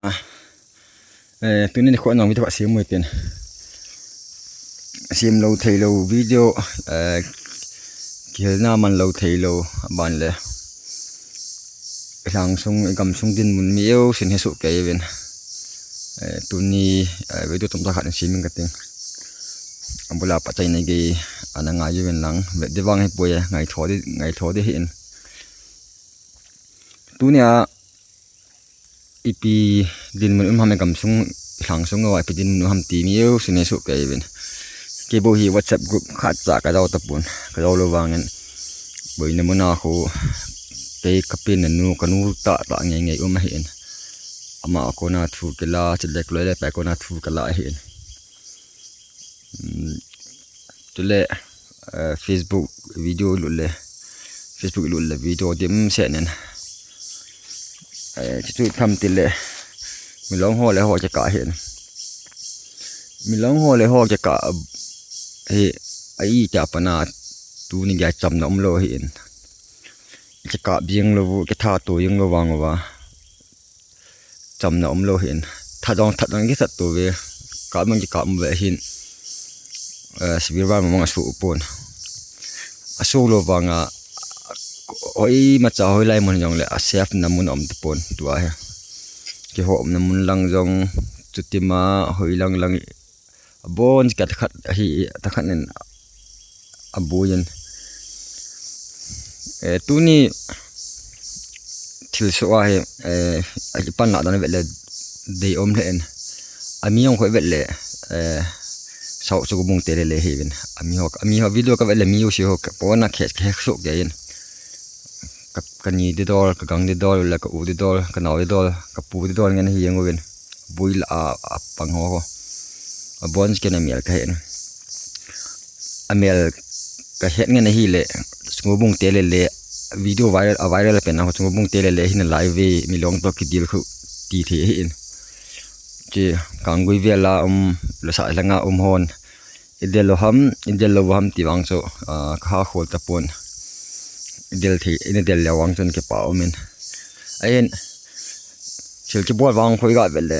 ເອີ ໂຕນີ້ໂຄດນ້ອງມີແຕ່ວ່າຊິມໄວ້ເປັນ ຊິມໂລເທໂລວິດີໂອ ເອີ ເຄຍໜ້າມັນໂລເທໂລບານແລ ຫຼັງຊຸງກຳຊຸງດິນມຸນມີເອວຊິນເຮສຸເກເວນ ເອີ ໂຕນີ້ ເອີ ວິດີໂອຕົມຕາຂັດຊິມກັນຕິງ ອຳບຸລາປະໄຈໃນເກ ອານາງາຍຢູ່ເວນຫຼັງ ເວດໄດ້ວາງໃຫ້ປ່ວຍ ໄງທໍໄດ້ ໄງທໍໄດ້ເຫັນ ໂຕເນີ້ຍ ອີພີດິນມັນອຸມຫຳໃນກຳຊຸງ ທາງຊຸງເອົາໄວ້ ອີພີດິນມັນອຸມຫຳຕີມີເອວຊິເນສຸເກເວນ ເກໂບຮີວັດແຊັບກຣຸບ ຂາດຈາກກະເຈົ້າຕະປູນ ກະເຈົ້າລະຫວ່າງນັ້ນ ເບີຍນະໂມນາໂຄ ເກກະປິນນະນູກະນູຕະຕະເງເງອຸມມາເຫັນ ອາມາໂກນາທູເກລາ ຈະເລັກລອຍໄດ້ໄປໂກນາທູກະລາເຫັນ ອືມ ຈຸເລ ເອີ ເຟສບຸກ ວິດີໂອຫຼຸດເລ ເຟສບຸກຫຼຸດເລ ວິດີໂອດິມແຊະແໜ່ນ ເອີ ຈຸດທຳຕິເລ ມີລອງໂຮເລໂຮຈະກະເຫັນ ມີລອງໂຮເລໂຮຈະກະ ເຮ ອາອີຈາປະນາ ຕູນິກາຍຈຳນະອົມໂລເຫັນ ຈະກະບິງໂລ ຈະທາໂຕຍິງໂລວັງວາ ຈຳນະອົມໂລເຫັນ ທາດອງ ທາດອງກິສັດໂຕເວ ກາມັນຈະກາມເວເຫັນ ເອີ ສະວິລວານມັງອະສຸອຸໂປນ ອະສຸໂລວັງອາ ໂອຍ ມາຈາໂອຍໄລມົນຍອງເລ ອາເຊຟນະມຸນອອມຕະໂປນ ຕົວເຮ ເກໂຮອມນະມຸນລັງຢອງ ຈຸຕິມາ ໂອຍລັງລັງ ອາໂບນກະຕະຂັດ ອາຮີ ຕະຂັດນັ້ນ ອາບູຍນ ເອີ ຕູນີ້ ທິລະສະອາເຮ ເອີ ອາຈິປັນລະດອນເວດເລ ເດອົມເທເອັນ ອາມີອອງຄົຍເວດເລ ເອີ ເຊົາສຸກບຸງເຕເລເລເຮເວັນ ອາມີຮອກ ອາມີຮອກວິດີໂອກະເວດເລ ມີຢູ່ຊິຮອກ ປະວັນນາແຂກ ແຂກໂຊກໃຫຍ່ ກະ ກະນີເດດອລ ກະກັງເດດອລ ແລະກະອູເດດອລ ກະໜາວເດດອລ ກະປູເດດອລ ເງິນເຮເງເວັນ ບຸຍລະອາ ອາປັງໂຮ ອາບອນສະເກນອາເມລກະເຮັດ ອາເມລກະເຮັດເງິນອາຮີເລ ສະໂງບຸງເຕເລເລ ວິດີໂອໄວຣັລ ອາໄວຣັລເປັນອາ ສະໂງບຸງເຕເລເລ ເຫັນລາຍເວ ມີລອງໂຕກິດິລຄືຕີເທເຫັນ ເຈ ກາງກຸຍເວລາ ອືມ ລະສະລະງາ ອືມ ຮອນ ເອເດລໂລຮຳ ເອເດລໂລຮຳ ຕິວັງໂຊ ອາ ຄາໂຄຕະໂປນ ເດລເທ ເອເດລລະວັງຈົນເກປາໂອເມນ ອາເຫັນ ເຊລຈະບອດວັງໂຄຍກະເປັນເລ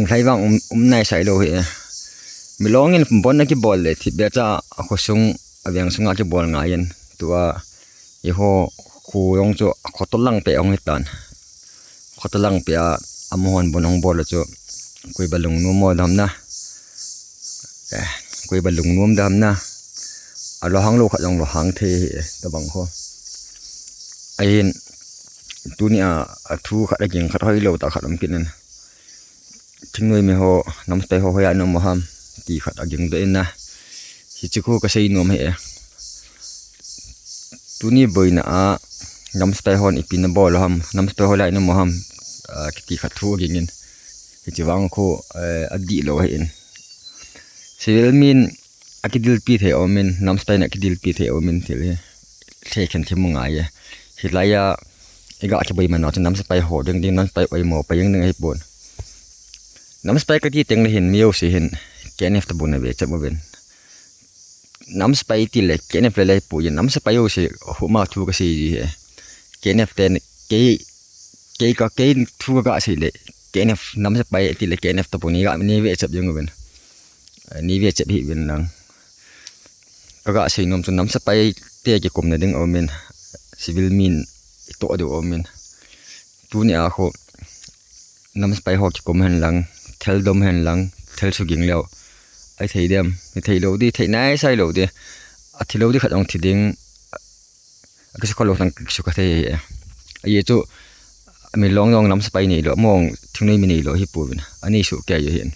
ໄລວັງ ອຸມ ອຸມນາຍໄຊໂລເຮ ມີລອງເງິນບອນນະກິບອນເລ ທິເບຈາ ອາໂຄຊຸງ ອາແວງສຸງອາກິບອນງາຍເຢັນ ຕົວ ເອໂຮ ຄູລອງໂຈ ຂໍໂຕຫຼັງເປອອງເຮັດຕານ ຂໍໂຕຫຼັງເປອ ອາມະຮອນບົນອງບອດລະໂຈ ກຸຍບາລຸງນູມອດຳນະ ເອ ກຸຍບາລຸງນູມດຳນະ ອາລອຫັງໂລຂະດອງລອຫັງເທ ຕະບັງໂຄ ອາເຫັນ ຕູນີ້ອາ ອາທູຂະດອາກິງຂະດຫອຍໂລຕາຂະດອຳກິນນັ້ນ ທິງໜ່ວຍເມໂຮ ນຳສະໄຕໂຮ ໂຮຍານອມໂມຮຳ ຕີຂັດອາກິງໂຕເອນນະ ຊິຈິຄູກະໄຊນົມເຮ ຕູນີ້ເບີຍນະອາ ນຳສະໄຕຮອນອີປິນນະບໍລະຫຳ ນຳສະໄຕຮອນໄລນະໂມຫຳ ເອີ ກິຕິຂັດທູກິນເງິນ ກິຕິວັງໂຄ ເອີ ອະດີໂລເຫັນ ຊິເວລມິນ ອາກິດິລປີເທໂອມິນ ນຳສະໄຕນະກິດິລປີເທໂອມິນ ເທເລ ເທແຄນເທໂມງາຍ ເຮລາຍາ ເອກະອາກິເບີຍມານອ ຈະນຳສະໄຕໂຮເດັງເດັງ ນຳສະໄຕໂອຍໂມໄປຍັງໜຶ່ງໃຫ້ໂປນ ນຳສະໄຕກະຕິເຕັງລະເຫັນ ມີໂອຊິເຫັນ ແກນເອຟຕະບຸນນະເວ ຈະບໍ່ເວັນ ນຳສະໄປຕິເລກ ເກເນຟເລເລປູຍ ນຳສະໄປໂອເຊ ໂອມາທູກະເຊ ເກເນຟເຕນ ເກ ເກກະເກທູກະເຊເລ ເກເນຟ ນຳສະໄປຕິເລກ ເກເນຟຕະປູນີກະ ນີເວເຊັບຍົງເວັນ ນີເວເຊັບຮີເວັນນາງ ກະກະເຊນົມ ຈົນນຳສະໄປເຕເກກົມນະດຶງໂອເມນ ຊິວິລມິນ ໂຕອະດູໂອເມນ ຕູເນອາໂຄ ນຳສະໄປຮອກກິໂກມແຮນຫຼັງ ເທລດົມແຮນຫຼັງ ເທລສຸກິງແລ້ວ ໄອເທເດມ ເທໂລດີ ເທນາຍໄຊໂລດີ ອາເທໂລດີ ຂັດອອງທີດິງ ອາກະສຸຄະໂລທັງສຸຄະເທ ອາເຍຈຸ ເມລອງລອງນຳສະໄປນີ້ໂລ ມອງ ທິງໜຸຍມີນີ້ໂລ ຮິປູວິນ ອານີສຸແກຢູ່ເຫັນ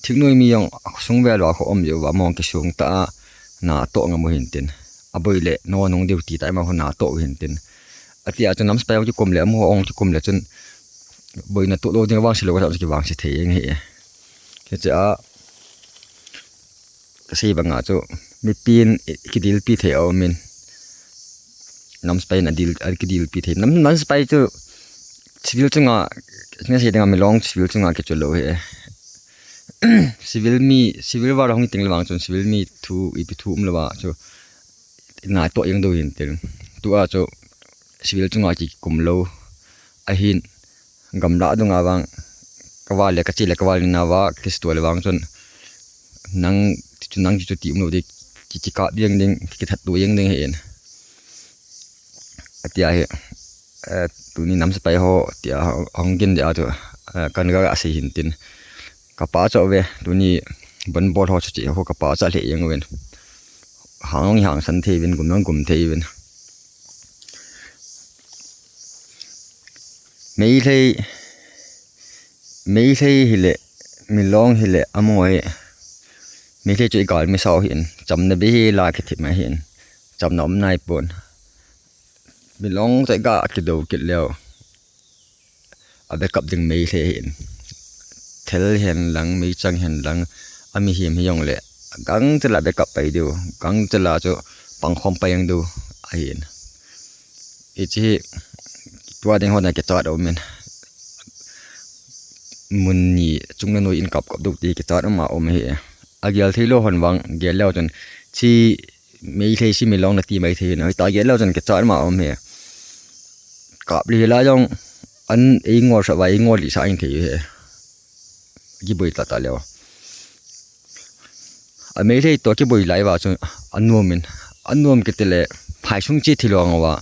ທິງໜຸຍມີຢອງ ສົງແວລວາໂຄອມຢູ່ວ່າ ມອງກິຊຸງຕາ ນາໂຕງາມບໍ່ເຫັນເຕັນ ອາເບີຍແລະ ນອນອງດິວຕີຕາຍມາໂຄນາໂຕເຫັນເຕັນ ອາຕິອາຈະນຳສະໄປອອງກິໂກມແລ້ວ ມອງອອງກິໂກມແລ້ວ ຈົນ ເບີຍນະຕຸໂລຈຶ່ງວາງຊິໂລກະຕາມສະກິວາງຊິເທເອງເຮ ເຄຈະອາ ກະຊີບັງອາໂຈ ມີປີນ ກິດີລປີເທອອເມນ ນຳສະໄປນະດີລ ກິດີລປີເທ ນຳ ນຳສະໄປໂຈ ຊິວິລຈຸງອາ ເນເຊດງາເມລອງ ຊິວິລຈຸງອາເກໂຈໂລເຮ ຊິວິລມີ ຊິວິລວາລອງຕິງລະວັງ ຈົນຊິວິລມີທູ ອີພີທູມລະວາໂຈ ນາໂຕເອງໂດເຫັນເຕັນ ຕຸອາໂຈ ຊິວິລຈຸງອາກິໂກມໂລ ອາຫິນ ກຳລະດຸງອາວັງ ກະວ່າແລະກະຈິແລະກະວ່າລີນາວາ ຄຣິສຕົວລະວັງ ຈອນນັງ ຈະນັງ ຈະຕິອຸມໂນ ຈະ ຈະກະບຽງດິງ ຈະທັດໂຕເຢງດິງເຫັນ ອາເຕຍເຮ ເອີ ຕູນີ້ນຳສະໄປໂຮ ເຕຍ ອອງກິນເດອາໂຕ ເອີ ກັນກະກະຊິຫິນຕິນ ກະປາເຈາະເວ ຕູນີ້ບັນບໍໂຮ ຈະຈິໂຮ ກະປາຈະເລເອງເວັນ ຫາງໜອງຫາງສັນເທວິນ ກຸມໜອງກຸມເທວິນ ເມເທ ເມເທເຮເລ ເມລອງເຮເລ ອະໂມເຮ ເມເທ ຈອຍການ ເມຊາວເຫັນ ຈຳນະເບເຮລາ ເຄເທມາເຫັນ ຈຳນອມນາຍປົນ ເມລອງ ຈອຍກາ ເກໂດ ເກດແລ້ວ ອາເບກັບດຶງເມເທເຫັນ ເທລເຫັນຫຼັງ ເມຈັງເຫັນຫຼັງ ອາມີເຫັນເຮຍອງເລ ກັງຈະລາເບກັບໄປດູ ກັງຈະລາຈະປັງຄອມໄປຍັງດູ ອາເຫັນ ເອຈິ ຕົວເດັງຮອດນາເກຈອດໂອເມນ ມຸນນີ ຈຸງນະໂນຍ ອິນກັບກັບດຸກຕີ ເກຈອດອອກມາໂອເມເຮ ອາເກລເທໂລຮອນວັງ ເກລແລ້ວຈົນ ທີ່ ເມເທ ຊິເມລອງນາຕີໄມເທນ ຕາເກລແລ້ວຈົນ ເກຈອດອອກມາໂອເມເຮ ກາບລີລາຢອງ ອັນເອງໍສະໄວ ເອງໍລີສາອິງເທເຮ ກິບົຍຕາຕາແລ້ວ ອາເມເທໂຕ ກິບົຍໄລວາ ອານວມເປັນ ອານວມເກເຕເລ ພາຍຊຸງຈິເທລອງວາ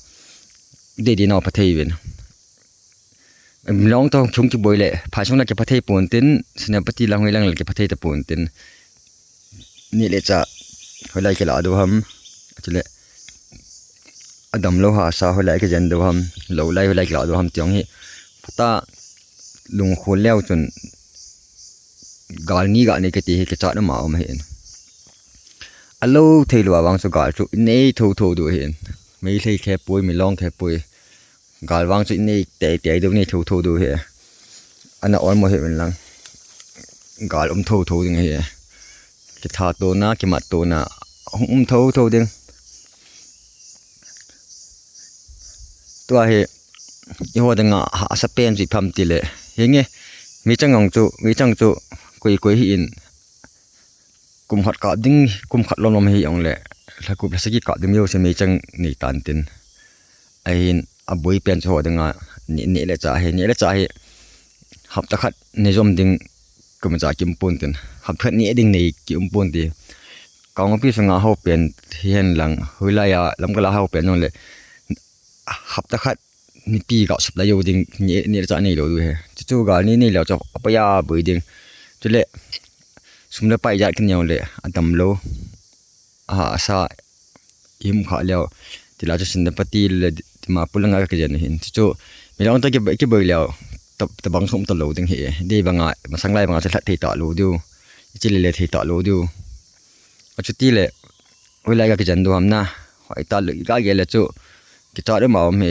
ເດດີນອພະເທເວນ ເປັນລອງໂຕຊຸງກິບົຍເລ ພາຍຊຸງລະເກພະເທໂປນເຕັນ ສະນາປະຕິລະຫວຍແລງລະເກພະເທຕະໂປນເຕັນ ນີ້ເລຈະ ຫວຍໄລເກລາດູຮຳ ຈະເລ ອະດຳໂລຫາຊາ ຫວຍໄລເກຈັນດູຮຳ ໂລໄລ ຫວຍໄລເກລາດູຮຳ ຕຽງເຮ ພະຕາ ລຸງໂຄນແລ້ວຈົນ ການນີ້ກະນີ້ກະຕິເຮກະຈານມາເອົາມາເຫັນ ອະໂລເທລວາວັງສຸກາຈຸເນໂທໂທດູເຫັນ ເມເທແຄປຸຍ ເມລອງແຄປຸຍ ການວາງຈຸເນແຕແຕດູເນໂທໂທດູເຮ ອະນາອອນໂມເຮເປັນຫຼັງ ການອຸມໂທໂທດຶງເຮ ເກທາໂຕນາ ເກມາໂຕນາ ອຸມໂທໂທດຶງ ຕົວເຮ ອີໂຮດະງາ ຫາສະເປນຊິພຳຕິເລ ເຮເງ ມີຈັງຫວັງຈຸ ມີຈັງຈຸ ກຸຍກຸຍຮີອິນ ກຸມຮັດກາບດິງ ກຸມຂັດລອມລອມເຮອອງແລ ລະກຸບລະສະກິກາບດິງໂຍເຊເມຈັງນີຕານຕິນ ໄອຫິນ ອະບຸຍເປນໂຊດະງາ ນິ ນິລະຈາເຮ ນິລະຈາເຮ ຮັບຕະຂັດນິຍົມດິງ ກຳມະຈາກິມປູນຕິນ ຮັບເພິດນິດິງນີກິມປູນຕິ ກາງອອກປີສະຫງ່າເຮົາເປັນເຮນຫຼັງ ຫືລາຍາ ລຳກະລາເຮົາເປັນນອນເລ ຮັບຕະຂັດ ນິປີກາວສັບລະໂຍດິງ ນິ ນິລະຈານິໂລດູເຮ ຈຸຈູການິ ນິແລ້ວຈອກອະປະຍາເບີດິງ ຈຸເລ ຊຸມລະປາຍຢາດກັນຍອງເລ ອະດຳໂລ ອາຫາສາ ອິມຂະແລ້ວ ຕິລາຈຸສິນນະປະຕິເລ ຕິມາປຸລະງາກະກະເຈນເຫັນ ຈຸຈູ ເມລອງຕະກິ ກິເບີແລ້ວ ຕະ ຕະບັງຊຸມຕະໂລດິງເຮ ເດບະງາ ມາສັງໄລບະງາ ສະລະເທຕາໂລດູ ອິຈິເລເລເທຕາໂລດູ ອາຈຸຕິເລ ເວລາກະກະຈັນດູຫຳນາ ຫອຍຕາເລີກກະເກລະຈຸ ກະຈອດມາເມ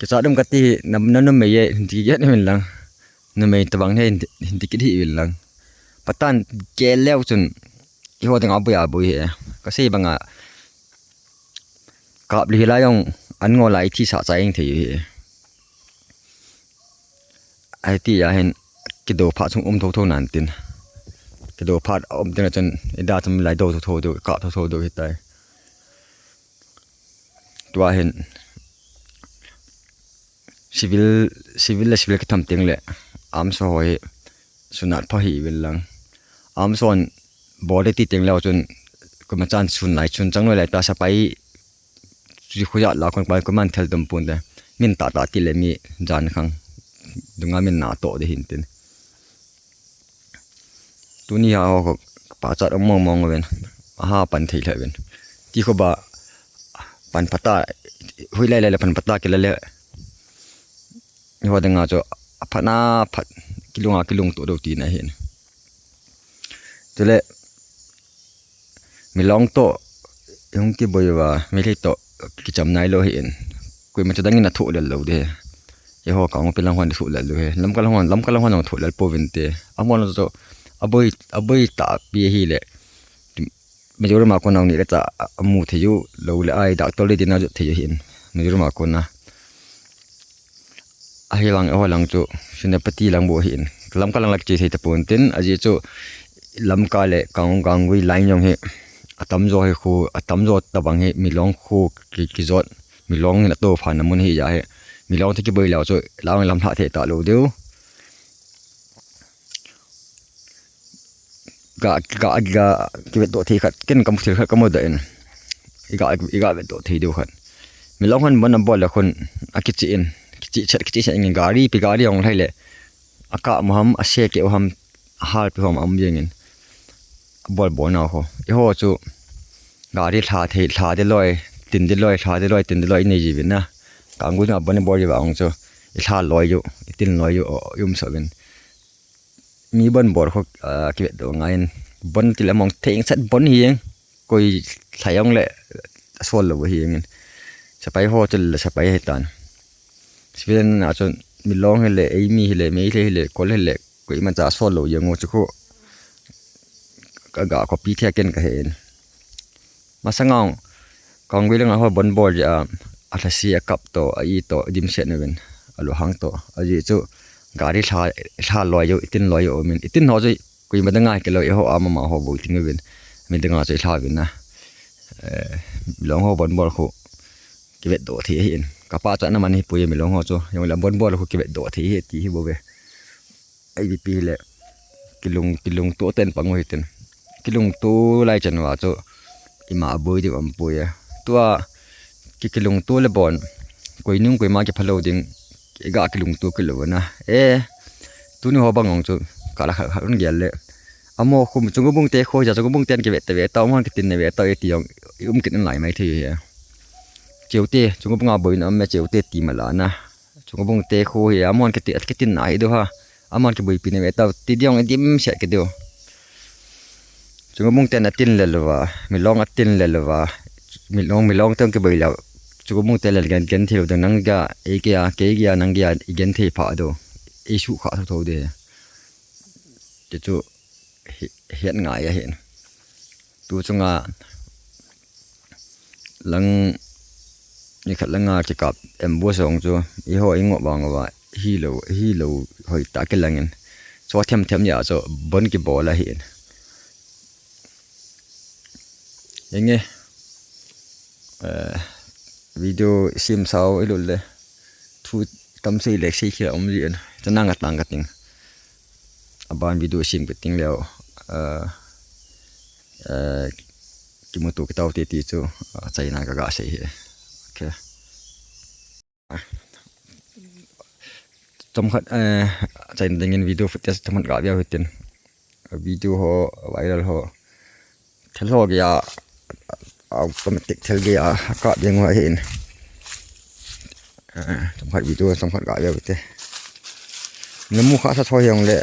ກະຈອດມກະຕິ ນຳ ນຳ ນຳເມເຍ ທິເກດເວນລັງ ນຳເມຕະບັງເນ ທິເກດເວນລັງ ປະຕານເກລແລ້ວຈົນ ອີໂຮຕັງອາບຸຍອາບຸຍເຮ ກະເຊບັງອາ ກາບລີລາຍອງ ອັນງໍລາຍທີ່ສະໃຈເອງເທເຮ ໄອຕີຢາເຫັນ ກະໂດພາດຊຸງອຸມໂທໂທນານຕິນ ກະໂດພາດອົມຕິນ ຈົນເອດາຈຳລາຍໂດໂທໂທໂດກະໂທໂທໂດເຮັດໄດ້ ຕົວເຫັນ ຊີວິລ ຊີວິລ ແລະ ຊີວິລກະທຳເຕັງແລະ ອາມຊອຍ ສຸນາດພະຮີເວັນຫຼັງ ອາມຊອນ ບໍ່ໄດ້ຕິເຕັງແລ້ວ ຈົນກຳມະຈານຊຸນຫຼາຍ ຊຸນຈັງໜ່ວຍຫຼາຍຕາສະໄປ ຊິຄຸຍະລາວຄົນໄປ ກຳມານເທລດົມປູນແຕ່ ມິນຕາຕາຕິເລມີຈານຄັງ ດຸງາມິນນາໂຕໄດ້ເຫັນເຕັນ ຕູນີ້ຫາເຮົາກໍປາຈັດອອກມອງມອງເວັນ ມາຫາປັນໄທແລເວັນ ທີ່ເຂົາບາ ປັນພະຕາ ຫຸຍໄລໄລລະ ປັນພະຕາກິນລະແລ ເຮົາແຕ່ງາຈອ ອະພະນາພັດ ກິລຸງອາກິລຸງໂຕໂດຕີນາເຫັນ ໂຕແລ ມີລອງໂຕ ຫົງກິບໍຍວາ ມີເລໂຕ ກິຈຳນາຍໂລເຫັນ ກຸຍມາຈະດັງກິນນະໂທເດໂລເດ ເອໂຮກາງເປັນລາງວັນໂທເດໂລເຮ ລຳກະລາງວັນ ລຳກະລາງວັນໂທເດໂປເວັນເຕ ອະມອນໂຕ ອະບົຍ ອະບົຍຕາປີເຮເລ ມາຢູ່ມາຄົນເຮົານີ້ລະຈະ ອະ ອະໝູເທຢູ່ ໂລລະອາຍ ດາກໂຕເລຕິນາເທຢູ່ເຫັນ ມາຢູ່ມາຄົນນະ ອາເຮວັງ ອາເຮວັງໂຈ ຊິນະປະຕິລັງໂບເຫັນ ລຳກະລັງລັກເຈເທຕະໂປນເຕັນ ອາເຈໂຈ ລຳກາເລ ກາງ ກາງວິໄລຍອງເຮ ອາຕຳໂຈເຮໂຄ ອາຕຳໂຈຕະບັງເຮ ມີລອງໂຄ ກິ ກິໂຈ ມີລອງເຮນະໂຕ ພານະມຸນເຮຢາເຮ Mi lawng te ki bơi leo chu, lawng lam tha the ta lo deu. Ga, ga, ga, ki vet do the khat, ken kam thil khat kam da en. Iga, iga vet do the deu khat. Mi lawng han ban a bol la khun, a ki chi in, ki chi chat, ki chi chat in gari, pi gari ong lai le. A ka mo ham, a se ke o ham, hal pi hom am yengin. Bol bol na ho. I ho chu. Gari tha the, tha de loi, tin de loi, tha de loi, tin de loi nei ji vin na. Ka ngun a bon bol ji va ong chu. I tha loi ju, i tin loi ju, o, yum so vin. Mi bon bol ho, a, ki vet do ngai in. Bon ti la mong theng sat bon hi yeng. Koi thai ong le, a sol lo hi yeng. Sapai ho chu le sapai he tan. Sivin a chu mi lawng hi le, ei mi hi le, mei le hi le, kol hi le. Koi man cha sol lo yeng o chu ko. Ka ga ko pi the ken ka hen. Masanga ong, kang wi leng a ho bon bol ja, a thasi a kap to, a i to, dim se na vin, a lu hang to. A ji chu, gari tha, tha loi jo, i tin loi jo, min, i tin ho chu, kui ma danga ke lo, i ho a ma ma ho bo ting vin. Mi danga chu i tha vin na. Eh, mi lawng ho bon bol khu, ki vet do the hin. Ka pa cha na man hi pu ye mi lawng ho chu, yong la bon bol khu ki vet do the hi ti hi bo ve. Ai bi pi le. Ki lung, ki lung tu ten pang wi ten. Ki lung tu lai chan wa chu. I ma boi di am pui ya. Tua ki, ki lung tu le bon. Koi nung koi ma ki phalo ding. Ki ga ki lung tu ki lo na. E. Tu ni ho bang ong chu. Ka la kha kha un gel le. Amo khum chung bung te kho ja chung bung ten ki vet te vet ta mon ki tin ne vet ta e ti ong. Um kin lai mai the ya. Cheu te chung bung a boi na me cheu te ti ma la na. Chung bung te kho hi a mon ke ti, ke tin ai do ha. A mon ke bui pi ne ve ta ti diong e dim se ke do. Chung bung te na tin le lo va. Mi lawng a tin le lo va. Mi lawng, mi lawng tong ke bui la. Chung bung te le gen, gen thil dang nang ga, e ke a, ke ge a, nang ge a, i gen thei pha do. I su kha tho tho de. Te chu hi-, hiat ngai a hin. Tu chunga lang ni khat langa ki kap em bu song chu i ho i ngo bang wa hi lo, hi lo hoi ta ke langin. Cho them them ya cho bon ki bol a hin. Enge, eh, video sim sau i lo le. Thu tam sei lek sei khia um ji en. Cha nang ka tang ka ting. A ban video sim ka ting leo. Eh, eh, ki mu tu ki tau ti ti chu. Ah, chai na ka ga sei he. Okay. Tam khat, eh, chai na dingin video footage tam khat ga bia hitin. Video ho viral ho. Thel ho ge a, automatic thel ge a, ka biang wa hin. Eh, tam khat video, tam khat ga bia te. Na mu kha sa tho hiang le.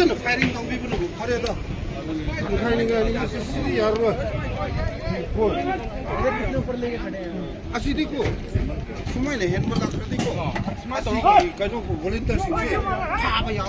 Firing dong bi bunu khare da. Firing ani sisi yar. Asi dikho. Sumai ne hen bala dikho. Sumai to ka jo volunteer sing se. Ha ba ya.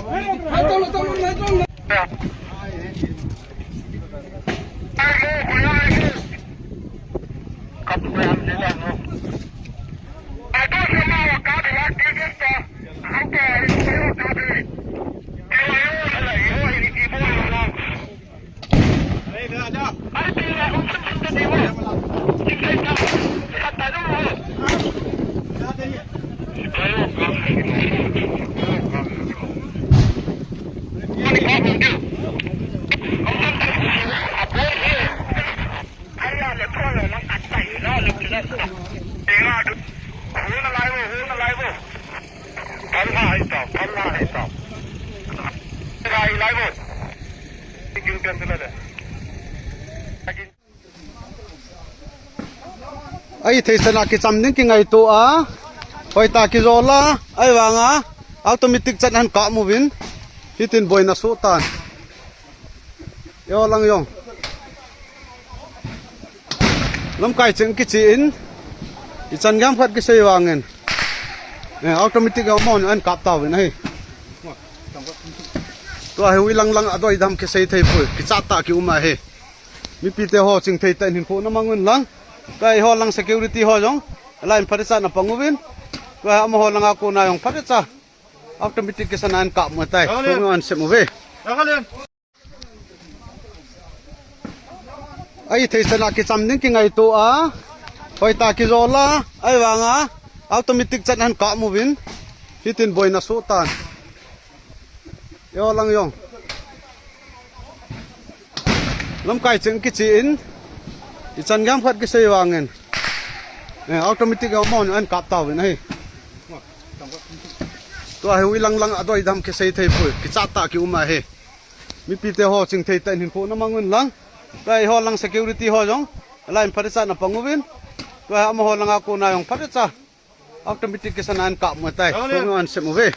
Ai, thei sana ki cham ding ki ngaitua, hoi ta ki zola, ai vanga automatic chan an ka mu vin, hitin boina su tan. Yo lang yong. Lamkai cheng ki chi in. I chan gam khat ki sei wangin. Eh, automatic a mon an kap tau in ai. Tua hi wi lang lang a doi dam ki sei thei pui. Ki chat ta ki um a hi. Mi pi te ho ching thei ta in hin phu na mangun lang. Kai ho lang security ho jong. Line pharisa na pangu vin. Tua ama ho lang a ku na yong pharisa. Automatic ki sana an kap mu tai. Sung an sem u ve. Ai, thei sana ki cham ding ki ngaitua, hoi ta ki zola, ai vanga automatic chan an ka mu vin, hitin boina su tan. Yo lang yong. Lamkai cheng ki chi in. I chan gam khat ki sei wangin. Eh, automatic a mon an kap tau vin ai. Tua hi wi lang lang a doi dam ki sei thei pui. Ki chat ta ki um a hi. Mi pi te ho ching thei ta in hin phu na mangun lang. Kai ho lang security ho jong. Line pharisa na pangu vin. Tua ama ho lang a ku na yong pharisa. Automatic ki sana an kap mu tai. Sung an sem u ve.